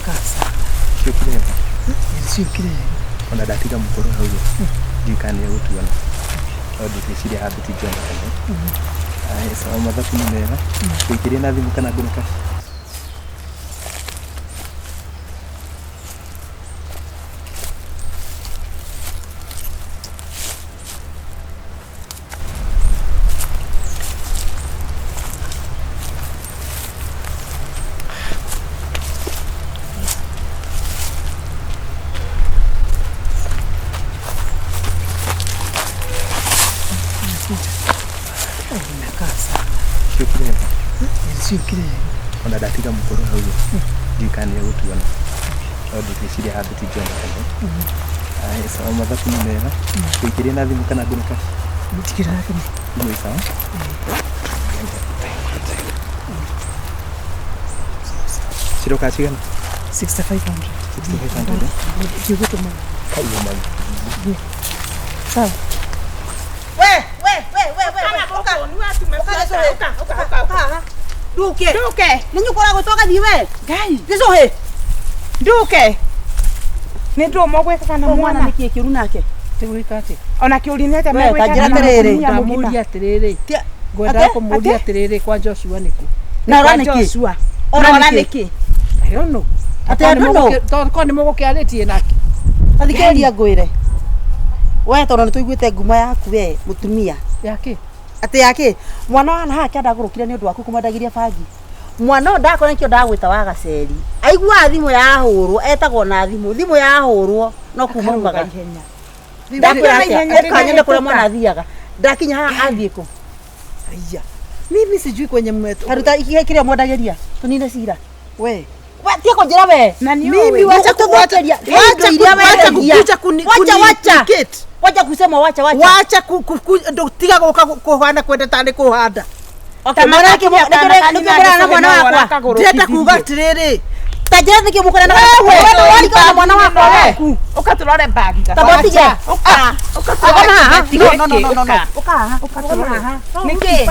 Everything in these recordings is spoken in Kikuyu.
Inakaa sana. Ciũkire Ciũkire. Ona ndatiga mũkũrũ hau ndiũĩ kana nĩ egũtuona tondũ ngwĩciria handũ ti Jonathan. Aya, sawa, mathabu nĩ mega. Ngũikĩrie na thimũ kana ngũne cash? Inakaa sana. Ciũkire Ciũkire. Ona ndatiga mũkũrũ hau ndiũĩ kana nĩ egũtuona tondũ ngwĩciria handũ ti Jonathan. Aya, sawa, mathabu nĩ mega. Ngũikĩrie na thimũ kana ngũne cash? Njĩkĩra na thimũ. Thimũ ĩ sawa. Ciroka cigana? 6500. 6500, eh? Ndigũtũma. Kai ũma. Sawa. We, we, we, we, we, we, ũka. Ũka gĩcũhĩ. Ũka haha. Nduke. Nduke. Nĩ nyũkwa ũragwĩtwo ũgathiĩ we. Ngai. Gĩcũhĩ. Nduke. Nĩ ndũma ũgwĩkaga na Mwana mwana. nĩkĩ kĩũru nake? Tũgwĩka atĩa? Ona kĩũria nĩ atĩa We, megwĩkaga ta njĩra na atĩrĩrĩ. mũtumia mũgima. Ndamũria atĩrĩrĩ. Tia- Ngwendaga Atĩ? kũmũria atĩrĩrĩ kwa Joshua nĩkũ? Na Kwa ora nĩkĩ? Joshua. Ora Na ora nĩkĩ? nĩkĩ? I don't know. Atĩ I don't know. Tondũ korwo nĩ mũgũkĩarĩtie nake. Ta thikĩrĩria ngwĩre. We tondũ nĩ tũiguĩte ngumo yaku we mũtumia. Yake. Atĩ yake mwana wa haha kĩanda agũrũkire nĩ ũndũ waku kũmwendagĩria bangi. Mwana ũyũ ndakora nĩkĩo ndagwĩta wa gaceri. Aiguaga thimũ yahũrwo, etagwo na thimũ, thimũ yahũrwo no kuma umaga ihenya. Ndakwĩra na atĩa? ihenya Ũka rĩrĩa nyone kũrĩa hĩtũka. mwana athiaga. Ndakinya haha athiĩ kũ? Aya. Mimi sijui kwenye mmeto. Taruta kĩrĩa mwendagĩria tũnine cira. We. We tiga kũnjĩra we. Na nĩ Mimi ũĩ. wacha ku- wacha Gũtũthũkĩria. wacha Indo iria ku- wacha wendagia. kukuja kuni Wacha, wacha. kuni-implicate. Wacha kusema wacha wacha. Wacha ku- ku- ku- ndo- tiga gũka kũhana kwenda tarĩ kũhanda. Okay, mwana wake nĩkĩo na mwana wakwa. Ndĩrenda kuga atĩrĩrĩ. Ta njĩra nĩkĩ mũkũrana na mwana wakwa we. Ũka tũrore bagi. Ta botige. Ũka. Ũka Ũka haha. tũrore. No, no, no, no, no. Ũka. Ũka haha. Ũka haha. Nĩkĩ?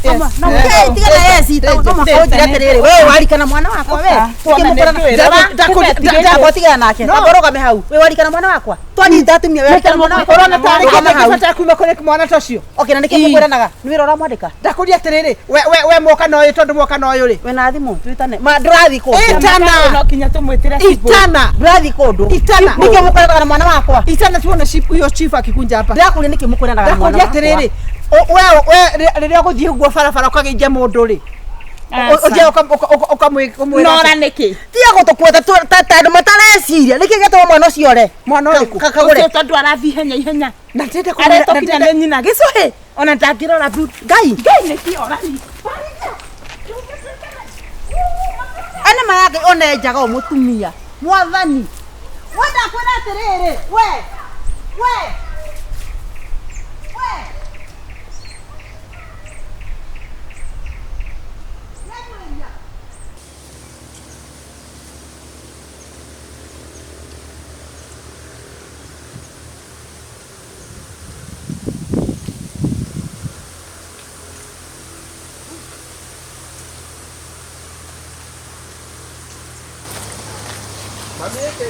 No mũhaka tiga na yes, no mũhaka ũnjĩre atĩrĩrĩ, we warikana mwana wakwa we. Tuone Nĩkĩ mũkũrana- nĩ ndũĩ. Ndakwa tigana nake. Tamba ũrũgame hau. We warikana mwana wakwa. Twanyita atumia we warikana mwana wakwa. Ũrona tarĩ Rũgama kĩndũ hau. kĩbataire kuma kũrĩ mwana ta ũcio. Okay, na nĩkĩ mũkwĩranaga? Nĩ wĩra ũramwandĩka? Ndakũria atĩrĩrĩ, we we we mwoka na ũyũ tondũ mwoka na ũyũ rĩ. We na thimũ twĩtane. Ma ndũrathiĩ kũndũ. Itana. No kinya tũmwĩtĩre cibũ. Itana. Ndũrathiĩ kũndũ. Itana. Nĩkĩ mũkwĩranaga na mwana wakwa? Itana tuone chief huyo chief akikunja hapa. Ndĩrakũria nĩkĩ mũkwĩranaga na mwana Ndakũria wakwa? atĩrĩrĩ, we we rĩrĩa ũgũthiĩ ũguo barabara ũkageithia mũndũ rĩ, ũthiaga ũkamwĩra Nora nĩkĩ? Tiga gũtũkuĩta ta andũ matareciria. Nĩkĩ gĩatũma mwana ũcio ore? Mwana ũrĩkũ? Kakagũre. Ũcio tondũ arathiĩ ihenya ihenya. Na ndĩrenda Aretwo kũmwĩra kinya nĩ nyina gĩcũhĩ. Ona ndangĩrora thutha. Ngai. Ngai nĩkĩ orani? Ene maya Ngai one njaga o mũtumia. Mwathani. We ndakwĩra atĩrĩrĩ, we. We. We.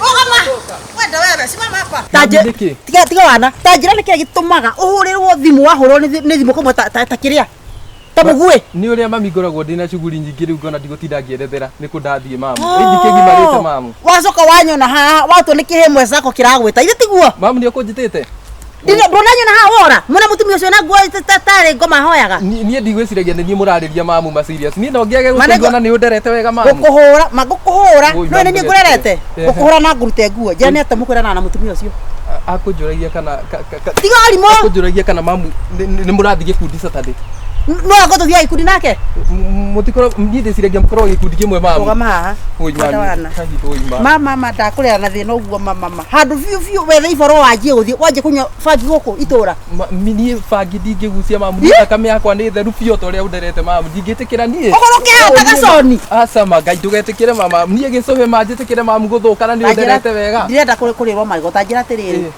Rũgama. Wenda wewe, simama hapa. Tanje Nĩkĩ? tiga tiga wana. Ta njĩra nĩkĩ gĩtũmaga ũhũrĩrwo thimũ wahũrwo nĩ thimũ kũmwe ta ta ta kĩrĩa? Ta mũguĩ. Nĩ ũrĩa mami ngoragwo ndĩna shughuli nyingĩ rĩu ngona ndigũtinda ngĩerethera nĩ kũ ndathiĩ mamu. Rĩu ndikĩgimarĩte mamu. Wacoka wanyona haha watua nĩ kĩhĩ sako kĩragwĩta. Ithe tiguo? Mamu nĩ ũkũnjĩtĩte? Ndũnanyona haha wora. Mwena mũtumia ũcio na nguo tarĩ ngoma ahoyaga. Niĩ ndigwĩciragia nĩ niĩ mũrarĩria mamu ma serious. Niĩ no ngĩage Ma nĩ gũkũigua na nĩ ũnderete wega mamu. Ngũkũhũra, ma ngũkũhũra. Oi, No nĩ niĩ mamu, ngũrerete. Ehe. Ngũkũhũra na ngũrute nguo. Njĩra nĩ atĩa mũkwĩranaga na mũtumia ũcio? Akũnjũragia kana Tiga ũrimũ. akũnjũragia kana mamu nĩ mũrathiĩ gĩkundi Saturday. No anga tũthiaga gĩkundi nake? Mũtikoragwo niĩ ndĩciragia mũkoragwo gĩkundi kĩmwe mamu. Rũgama haha. Oi Wenda mami. wana. Kai, oi mami. Ma ma ndakũrera na thĩna ũguo ma ma ma. Handũ biũ biũ wethe iboro wanjie gũthiĩ wanjie kũnyua bangi gũkũ itũra. Niĩ bangi ndingĩgucia mamu. Niĩ thakame yakwa nĩ theru biũ ta ũrĩa ũnderete mamu. Ndingĩtĩkĩra niĩ. Ũkorwo ũkĩhata gaconi. Aca ma Ngai ndũgetĩkĩre mama. Niĩ gĩcũhĩ manjĩtĩkĩre mamu gũthũka na nĩ ũnderete wega. Ndirenda kũrĩrwo magego ta njĩra atĩrĩrĩ. Ĩ.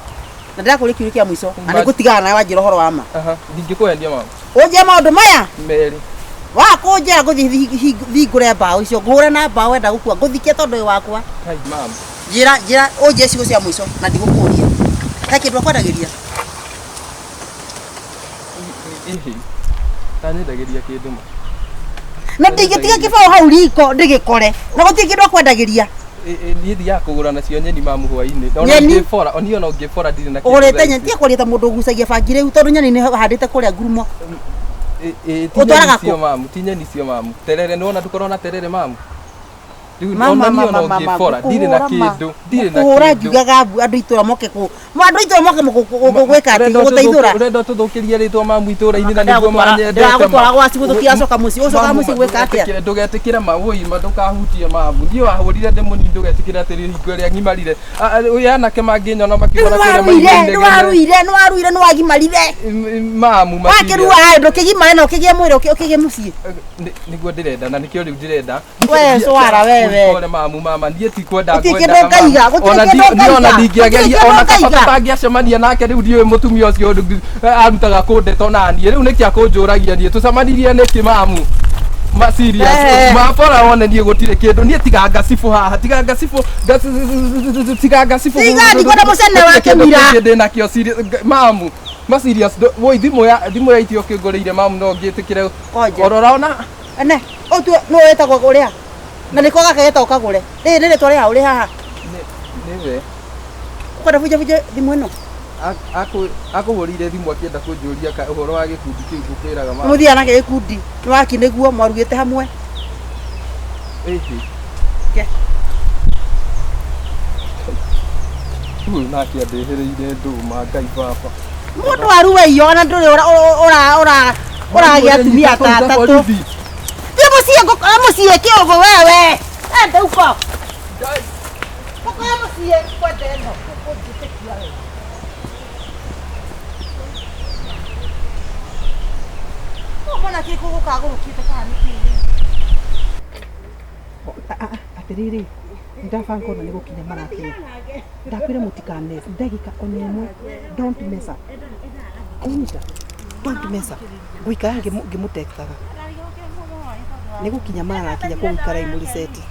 Na ndĩrakũria kiũria kĩa mũico. Na Ma- nĩngũtigana nawe wanjĩra ũhoro wa ma. Aha, ndingĩkũhenia mamu. Ũnjĩre maũndũ maya. Merĩ. Wa kũnjĩra ngũthiĩ thingũre mbaũ icio ngũhũre na mbaũ wenda gũkua ngũthikie tondũ wĩ wakwa. Kai mam. Njĩra njĩra ũnjĩre ciugo cia mũico na ndigũkũria. He kĩndũ akwendagĩria? Ihi. Tanyendagĩria kĩndũ ma. Na ndingĩtiga kĩbaũ hau riko ndĩgĩkore na gũtirĩ kĩndũ akwendagĩria. Niĩ thiaga kũgũra nacio nyeni mamu hwainĩ. Nyeni? Ũngĩbora, niĩ ona ũngĩbora ndirĩ na kĩndũ Ũgũrĩte thaa nyeni ici. tiga kwaria ta mũndũ ũgucagia bangi rĩu tondũ nyeni nĩ handĩte kũrĩa ngurumo. Ĩ, ti Ũtwaraga nyeni cio kũ? mamu, ti nyeni cio mamu. Terere nĩwona ndũkorwo na terere mamu. Rĩu Mama, ona niĩ mama, ona mama, ũngĩbora ndirĩ na ngũkũhũra ma. kĩndũ, ndirĩ na Ngũkũhũra kĩndũ. ngiugaga mbu andũ itũra moke kũ andũ itũra moke gwĩka atĩ gũteithũra. Ũrenda ũtũthũkĩrie rĩtwa mamu itũra-inĩ na nĩguo manyendete ma. Ndĩragũtwara gwa cibũ tũtigacoka mũciĩ ũcoka Mamu, mũciĩ gwĩka atĩa? Ndũgetĩkĩre ma wũi ma ndũkahutie mamu. Niĩ wahũrire ndĩ mũnini ndũgetĩkĩre atĩ hingo ĩrĩa ng'imarire. Ũyũ anake mangĩnyona Rĩu makiuma kũrĩa nĩwaruire maiguinegene. nĩwaruire nĩwaruire nĩwagimarire. Mamu ma Wakĩrua ndũkĩgimare na ũkĩgĩe mwĩrĩ ũkĩgĩe mũciĩ. Nĩguo ndĩrenda na nĩkĩo rĩu ndĩrenda. We, cwara, wewe. Pole mamu mama niĩ ti kwenda Gũtirĩ ngwendaga kĩndũ ngaiga, mamu. gũtirĩ Ona kĩndũ niĩ ona ngaiga, ndingĩageria gũtirĩ ona kĩndũ kaba ngaiga. tũtangĩacemania nake rĩu ndiũĩ mũtumia ũcio arutaga kũ ndeto naniĩ rĩu nĩkĩ akũnjũragia niĩ tũcemanirie nĩkĩ mamu ma serious Eh. mabora wone niĩ gũtirĩ kĩndũ niĩ tiga ngacibũ haha tiga ngacibũ tiga ngacibũ Tiga, ndikwenda mũcene wa Gũtirĩ kĩndũ kĩmira. kĩngĩ ndĩnakĩo serious mamu ma serious woi thimũ ya itio kĩngũrĩire mamu no ngĩtĩkĩre Konja. orora ona Ene, ũtue nũ wĩtagwo ũrĩa? Na nĩko gaka getagwo kagũre. Rĩrĩ nĩ rĩtwa rĩa ũrĩ haha. nĩwe Ũkwenda bunje bunje thimũ ĩno? Akũhũrĩire thimũ akĩenda kũnjũria ũhoro wa gĩkundi kĩu ngũkwĩraga mamu. Mũthiaga nake gĩkundi. Nĩ waki nĩguo mwarugĩte hamwe. Ĩhĩ. Ke. Ũyũ nake andehĩrĩire ndũma Ngai baba. Mũndũ arua iyo ona ndũrĩ ũragĩa atumia ta atatũ. Thiĩ mũciĩ ngũkora mũciĩ kĩogo wewe. Enda uko. Ngũkora mũciĩ kwenda ĩno. Ũkũnjĩtĩkia we. Mwana kĩ gũka agũrũkĩte kana nĩ kĩĩ? Atĩrĩrĩ ndabanga ona nĩ gũkinya marakinya ndakwĩra mũtikamess ndagĩka ona ĩmwe don't mess up ũnyita don't mess up ngũikara ngĩmũtektaga nĩ gũkinya marakinya kũu ikarai mũriceti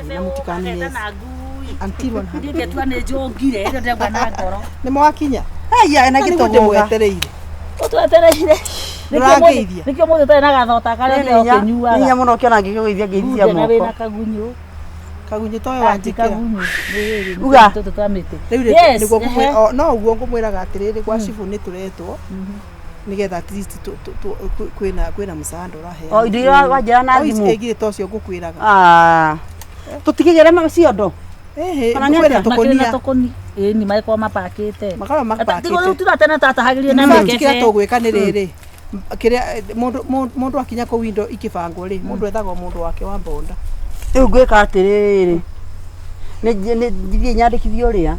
Na mũtikamess until 100 Ndingĩtua nĩ njũngire ĩrĩa ndĩraigua na ngoro. nĩ mwakinya Haya ena Na nĩguo gĩtogoga. ndĩmwetereire Ũtwetereire. Ndũrangeithia. Nĩkĩo mũthĩ ũtarĩ na gathota karĩa Nĩ hinya ũkĩnyuaga. mũno ũkĩona ngĩkũgeithia ngeithia Ngunde na wĩna moko. kagunyũ. kagunyũ toyo Ati wanjĩkĩra kagunyũ. Nĩ Uga. tũtũ twa mĩtĩ. rĩu Yes, nĩguo ngũmwĩra ehe. no ũguo ngũmwĩraga atĩrĩrĩ gwa cibũ nĩ tũretwo nĩgetha at least kwĩna msaada ũraheana O indo iria wanjĩra na thimũ. ĩngirĩ ta ũcio ngũkwĩraga Ah. Tũtikĩgere ciondo. ĩhĩ Kana nĩ kwĩna atĩa? Makĩrĩ na tũkũnia tũkũni. Ĩni magĩkorwo mapakĩte. makorwo Tigo rĩu mapakĩte tura tene tatahagĩria na In fact, kĩrĩa mĩkebe. tũgwĩka nĩ rĩrĩ kĩrĩa mũndũ akinya kũu indo ikĩbangwo rĩ mũndũ ethagwo mũndũ wake wa mbonda Rĩu ngwĩka atĩrĩrĩ. Nĩ thiĩ nyandĩkithie ũrĩa.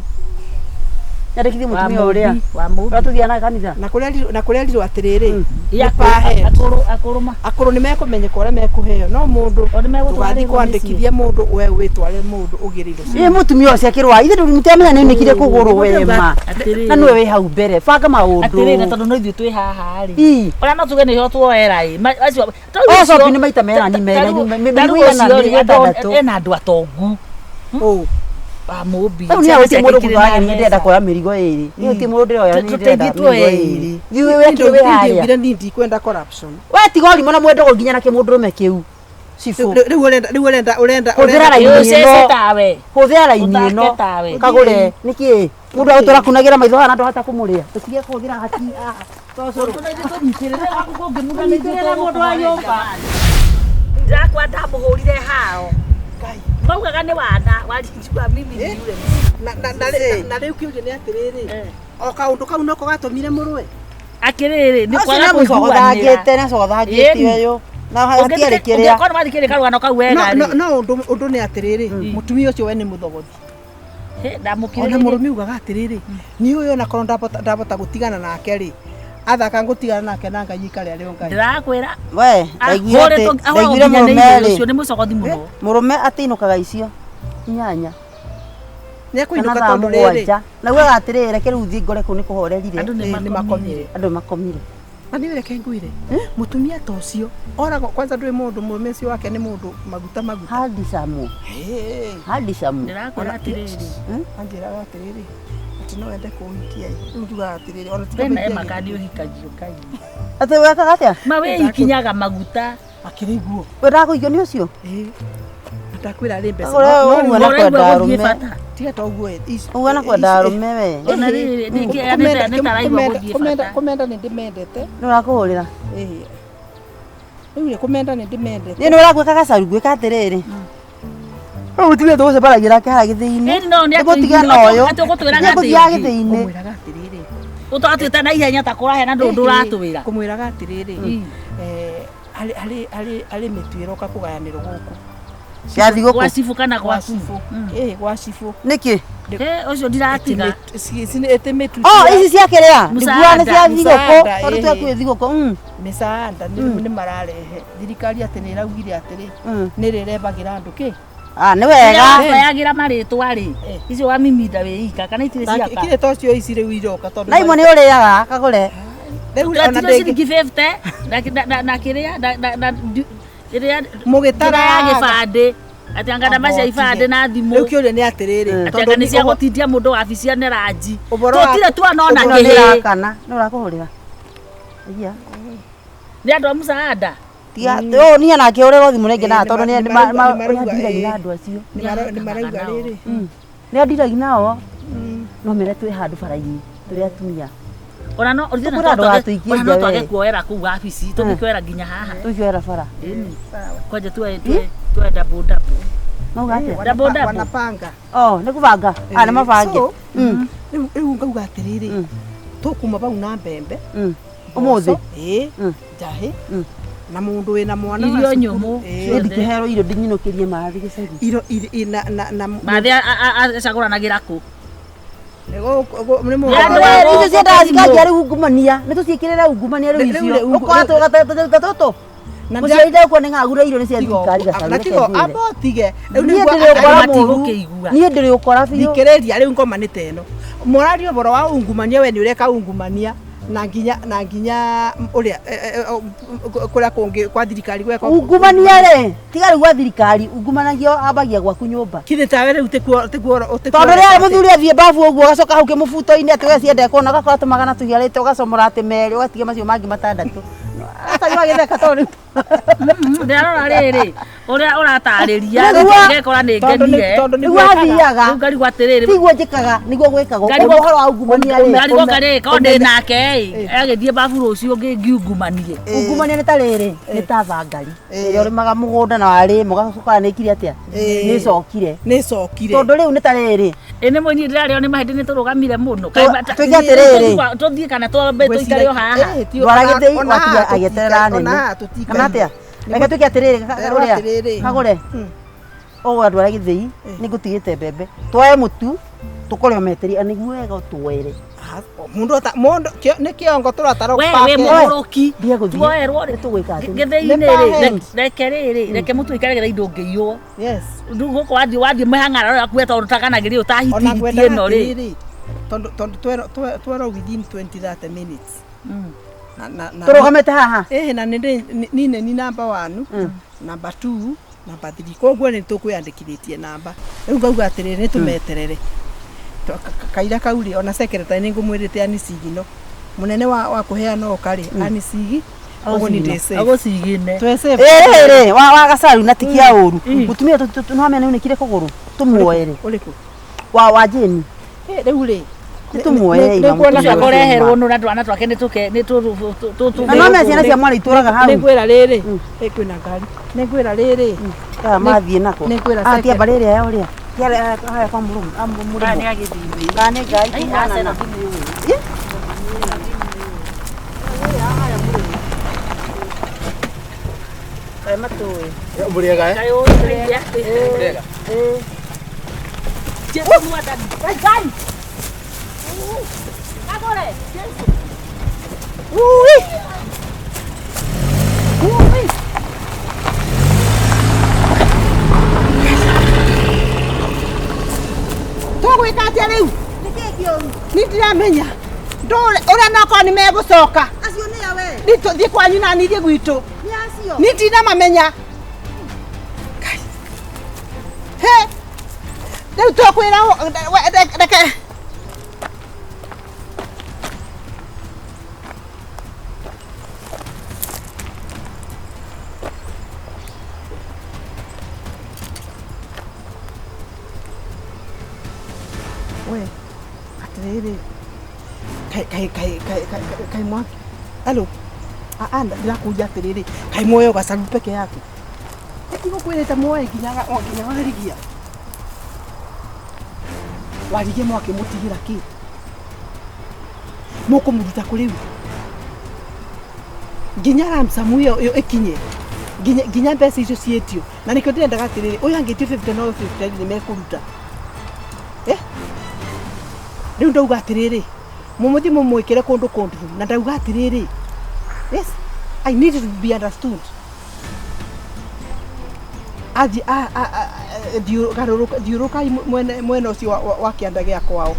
Nyandĩkithie mũtumia ũrĩa. Wa mũmbi. Ũrĩa tũthiaga nake kanitha. na kũrĩa na kũrerirwo atĩrĩrĩ Ĩ, nĩ pahe akũrũ akũrũ ma. akũrũ nĩ mekũmenyeka ũrĩa mekũheo no mũndũ O nĩ megũtwarĩrwo ndũgathiĩ mĩciĩ. kwandĩkithia mũndũ we wĩtware mũndũ ũgĩre indo Ĩ mũtumia ũcio akĩrwara. Ithe mũtiramenya nĩ nĩkire kũgũrũ we ma. Atĩrĩrĩ. Na nĩwe wĩ hau mbere. Banga maũndũ. Atĩrĩrĩ na tondũ no ithuĩ twĩ haha rĩ. Ĩ. Ona no tuge nĩho tuoera ĩ. Acio O shopping nĩ maita merani mena mĩrigo igana mĩrigo ĩtandatũ. ena andũ atongu ũ wa mũmbi. Rĩu niĩ gũtirĩ mũndũ ngũtwara niĩ ndĩrenda kuoya mĩrigo ĩrĩ. Niĩ gũtirĩ mũndũ ndĩroya niĩ ndĩrenda Tũteithie mĩrigo tuoe ĩrĩ. Thiĩ wĩ kĩrĩ wĩ harĩa. ndingĩugire niĩ ndikwenda corruption We tiga ũrimũ na mwendo nginya na kĩmũndũrũme kĩu. Cibũ. rĩu ũrenda rĩu ũrenda ũrenda Hũthĩra raini Ũcece ĩno. tawe. Hũthĩra raini Ũthake ĩno. tawe. Kagũre nĩkĩ? Mũndũ agũtũra kunagĩra maitho haha na ndũhota kũmũrĩa. Tũtige kũhũthĩra hati haha. Tũnyitĩrĩre mũndũ wa nyũmba. Ndakwa ndamũhũrire hao. Maugaga nĩ wana warinjua mimi ni yule. na rĩu kĩũria nĩ atĩrĩrĩ o kaũndũ kau noko gatũmire mũrũe Akĩrĩrĩ nĩ Ũcio kwaga nĩ kũiguanĩra. mũcogothangĩte nĩ acogothangĩte ũyũ. Na hatiarĩ kĩrĩa. Ũngĩkorwo nĩwathikĩrĩria karũgano kau wega no rĩ. no ũndũ ũndũ nĩ atĩrĩrĩ mũtumia ũcio we nĩ mũthogothi Hĩ, ona ndamũkirĩrĩirie. mũrũme ugaga atĩrĩrĩ niĩ ũyũ onakorwo ndabota gũtigana nake rĩ athaka ngũtigana nake na Ngai ikare arĩ o Ngai Ndĩrakwĩra We ndaiguire atĩ ndaiguire mũrũme ũcio rĩ. nĩ mũcogothi mũno. Mũrũme atĩinũkaga icio inyanya. nĩ Kana ekũinũka thaa tondũ rĩrĩ mũgwanja. Na ugaga atĩrĩrĩ reke rĩu thiĩ ngore kũu nĩ kũhorerire. Andũ Ĩ, nĩ nĩ makomire. makomire. Andũ makomire. Na nĩ reke ngwĩre mũtumia ta ũcio oragwo kwanza ndũĩ mũndũ mũrũme ũcio wake nĩ mũndũ maguta maguta. Handsome. Handsome. Ndĩrakwĩra atĩrĩrĩ. Anjĩraga atĩrĩrĩ atĩ no ende kũhikia rĩu njugaga atĩrĩrĩ ona tiga Wena kũhikia makandi ũhikagio kaingĩ. Atĩ wekaga atĩa? Ma wĩikinyaga maguta. Akĩrĩ guo. We ndakũhikio nĩ ũcio? Ndakwĩra rĩ mbeca. Ũguo Ũraigua na kwenda gũthiĩ arũme. bata. Tiga ta ũguo Ũguo na kwenda arũme we. Ona rĩrĩ ningĩ nĩ taraigua gũthiĩ bata. Kũmenda nĩ ndĩmendete. Nĩ ũrakũhũrĩra. Rĩu rĩ kũmenda nĩ ndĩmendete. Niĩ nĩ ũragwĩka gacaru ngwĩka atĩrĩrĩ. Rĩu mũtumia tũgũcemanagia nake harĩa gĩthĩi-inĩ. Ĩni no nĩ Nĩngũtiga na ũyũ. atĩ ũgũtwĩraga Nĩngũthiaga atĩ gĩthĩi-inĩ. Kũmwĩraga atĩrĩrĩ. ũtwatwĩta na ihenya ta kũraheana ndũ ndũratwĩra. Kũmwĩraga atĩrĩrĩ. Harĩ mĩtu ĩroka kũgayanĩrwo gũkũ. Ya thigũkũ. Gwa cibũ kana Gwa gwaku. cibũ. Gwa cibũ. Nĩkĩ? Ũcio ndiratiga. Ĩtĩ mĩtu. Oh, ici cia kĩrĩa? Mũcaada. Ndiguaga nĩ cia thigũkũ. Mũcaada, Tondũ twĩ thigũkũ. Mĩcaada nĩ mararehe. Thirikari atĩ nĩ ĩraugire atĩrĩ nĩ rĩrembagĩra andũ kĩ? Ah, nĩ wega. Wayagĩra marĩtwa rĩ. Icio wa mimida wĩika kana itirĩ ciaka. Kirĩ to cio ici rĩu iroka tondũ. Na imwe nĩ ũrĩaga kagũre. Rĩu ona Tũratiro ciringi 50 na kĩrĩa na ĩrĩa Mũgĩtara ya gĩbandĩ. Atĩ anga namba cia ibandĩ na thimũ. Rĩu kĩũria nĩ atĩrĩrĩ. Atĩ anga nĩ cia gũtindia mũndũ wabici ya Neranji. Ũhoro wa- Tũtirĩ tuona ona Ĩno nĩ kĩhĩ. ĩrakana. Nĩ ũrakũhũrĩra. Iya. Nĩ andũ a mũcaada. Tiga ũyũ niĩ nake ũrĩrwo thimũ rĩngĩ na tondũ nĩ Nĩ andiragia na andũ acio. Nĩ marauga rĩrĩ. Nĩ andiragia nao. No mere twĩ handũ bara-inĩ tũrĩ atumia. Ona no Tũkwĩra andũ gatũikie ona no nja twage we. kuoera kũu wabici tũngĩkĩoera nginya haha. Tũikĩoera bara. Ĩni. Kwanja tuoe double double. Mauga atĩa? Double double. Wanapanga. Oh, nĩ kũbanga. Ah, nĩ mabange. So, rĩu ngauga atĩrĩrĩ tũkuma bau na mbembe. Ũmũthĩ. Njahĩ. Na mũndũ wĩna mwana Irio nyũmũ. Niĩ ndikĩherwo irio ndinyinũkĩrie mathi gĩcagi. Irio na Mathi acagũranagĩra kũ? Nĩ mũndũ. Andũ a Icio gũkũ ciendaga thimũ. cikanjia rĩu ungumania. Nĩ tũciĩkĩrĩre ungumania rĩu Rĩu icio. rĩ, Ũkora tũtũ. Na Mũciari ndekuo nĩ ng'agura irio nĩ cia thirikari gacaru. Na tigo amba ũtige. Rĩu Niĩ nĩguo ndĩrĩ ũkora andũ mũru. matigũkĩigua. Niĩ ndĩrĩ ũkora biũ. Thikĩrĩria rĩu ngoma nĩ ta ĩno. Mũraria ũhoro wa ungumania we nĩ ũreka ungumania na nginya ũrĩa kũrĩa kũngĩ kwa thirikari gweka Ungumania rĩ, tiga rĩu gwa thirikari, ungumanagia ambagia gwaku nyũmba. Kithĩ tawe rĩu tikuo Tondũ rĩrĩa mũthuri athiĩ babu ũguo ũgacoka hau kĩmũbuto-inĩ atĩ we ciende kuona ũgakora tũmagana tũhiarĩte ũgacomora atĩ merĩ ũgatiga macio mangĩ matandatũ. Atarĩ wagĩtheka tondũ Ndĩrarora rĩrĩ ũrĩa ũratarĩria Nĩguo. ngekora nĩ ngenire. nĩguo athiaga. Rĩu ngarigwo atĩrĩrĩ. Tiguo njĩkaga, nĩguo gwĩkagwo. Ngarigwo- Ũhoro wa ungumania rĩ. Ngarigwo karĩ korwo ndĩ nake ĩ agĩthiĩ babu rũciũ ngiungumanie. Ungumania nĩ ta rĩrĩ, nĩ ta thangari. Ĩrĩa ũrĩmaga mũgũnda na warĩma ũgacoka nĩ ĩkire atĩa? Nĩ ĩcokire. Nĩ ĩcokire. Tondũ rĩu nĩ ta rĩrĩ. Ĩ nĩ mũini ndĩrarĩo nĩ mahĩndĩ nĩ tũrũgamire mũno. Twĩke atĩrĩrĩ. Tũthiĩ kana twambe tũikare o haha. Ndwara gĩthĩi watiga agĩeterera nene. Kana atĩa? Reke twĩke atĩrĩrĩ kagũre. Kagũre. Ũguo ndwara gĩthĩi nĩ ngũtigĩte mbembe. Twoe mũtu tũkore o meteria nĩguo wega ũtwoere. Mũndũ mũndũ nĩ kĩongo tũratara We wĩ mũgũrũki. Tuoerwo rĩ tũgwĩka atĩ. Gĩthĩi-inĩ rĩ reke rĩrĩ reke mũtu ũikare gĩthĩi ndũngĩiywo. Yes. Rĩu gũkũ wathiĩ mĩhang'ara yaku tondũ takanagĩrĩ ũtahitihiti ĩno rĩ. Tondũ twerwo within 20 30 minutes. Tũrũgamĩte haha. Na nĩ ni number 1, number 2, number 3. Koguo nĩ tũkwĩandĩkithĩtie namba. Rĩu ngauga atĩrĩrĩ nĩ tũmeterere. Kaira kau rĩ ona secretary nĩ ngũmwĩrĩte anicigino. Mũnene wa kũheana ũka rĩ anicigi ũguo nĩ ndĩ safe. Agũcigine. Twĩ safe. Ĩrĩ wa gacaru na tikia ũru. Mũtumia no amenya nĩ unĩkire kũgũrũ. Tũmuoere. Ũrĩkũ? Wa Jane. Rĩu rĩ Tũmuoere ima Ũcio kũreherwo nũ na twana twake nĩ tũke nĩ tũ Na no ciana cia mwana itũraga hau. Nĩ ngwĩra rĩrĩ. Kwĩna ngari. Nĩ ngwĩra rĩrĩ. Aya mathiĩ nako. Nĩ ngwĩra Ah, tia mbarĩ ĩrĩa ya ũrĩa. Tia haya kwa mũrũmu. Aya nĩ agĩthiĩ. Kana nĩ ngari kumana na. Kaĩ matũĩ. Mũrĩega eh? Kaĩ ũĩ Mũrĩega. Jesu mwathani. Ngai. Kagũre. Jesu. Ui. Ui. Tũgwĩka atĩa rĩu? Nĩ ndiramenya. Ndũre ũrĩa nokorwo nĩ megũcoka. Acio nĩ a we. Thiĩ kwanyu na niĩ thiĩ gwitũ. Nĩ acio. Niĩ ndinamamenya. Ngai. He. Rĩu tũkwĩra reke. We, atĩrĩrĩ. Kai kai kai kai kai kai mwaki. Hello. Ah ah ndĩrakũria atĩrĩrĩ, kai muoyo gacaru peke yake. Ndigũkwĩrĩte muoe nginya o nginya warigia. Warigia mwakĩmũtigĩra kĩ? Mũkũmũruta kũ rĩu? Nginya ransom ĩyo ĩyo ĩkinye. Nginya nginya mbeca icio ciĩtio. Na nĩkĩo ndĩrendaga atĩrĩrĩ, ũyũ angĩtio 50 na ũyũ 50 nĩ mekũruta. Eh? Rĩu ndauga atĩrĩrĩ, mũmũthiĩ mũmwĩkĩre kũndũ kũndũ na ndauga atĩrĩrĩ, yes, I need to be understood. Athiĩ thiũrũkai mwena ũcio wa kĩanda gĩa kwao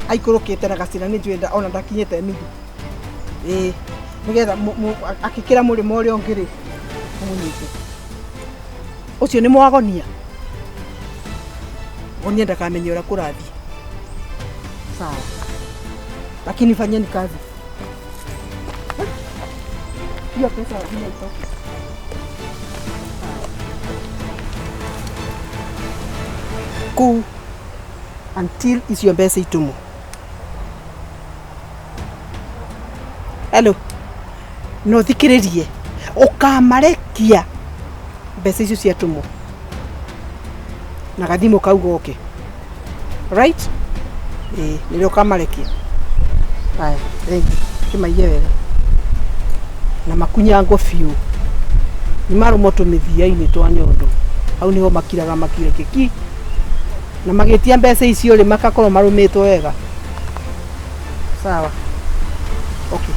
aikũrũkĩte na gacĩra nĩ njũĩ ona ndakinyĩte nuthu. Ĩĩ, nĩgetha akĩkĩra mũrĩmo ũrĩa ũngĩ rĩ, mũmũnyite. Ũcio nĩ mwagonia. Gonia ndakamenye ũrĩa kũrathiĩ. Sawa. Lakini fanyeni kazi. Hiyo pesa lazima itoke. Kuu until icio mbeca itumwo. Hello. No thikĩrĩrie ũkamarekia mbeca icio ciatũmwo na gathimũ kau goke. Right? Ĩĩ, nĩrĩo ũkamarekia. Haya, thengi. Kĩmaiye wega. Na makunyangwo biũ. Nĩ marũmwo tũmĩthia-inĩ twa nyondo. Hau nĩho makiraga makire kĩki. Na magĩtia mbeca icio rĩ makakorwo marũmĩtwo wega. Sawa. Okay.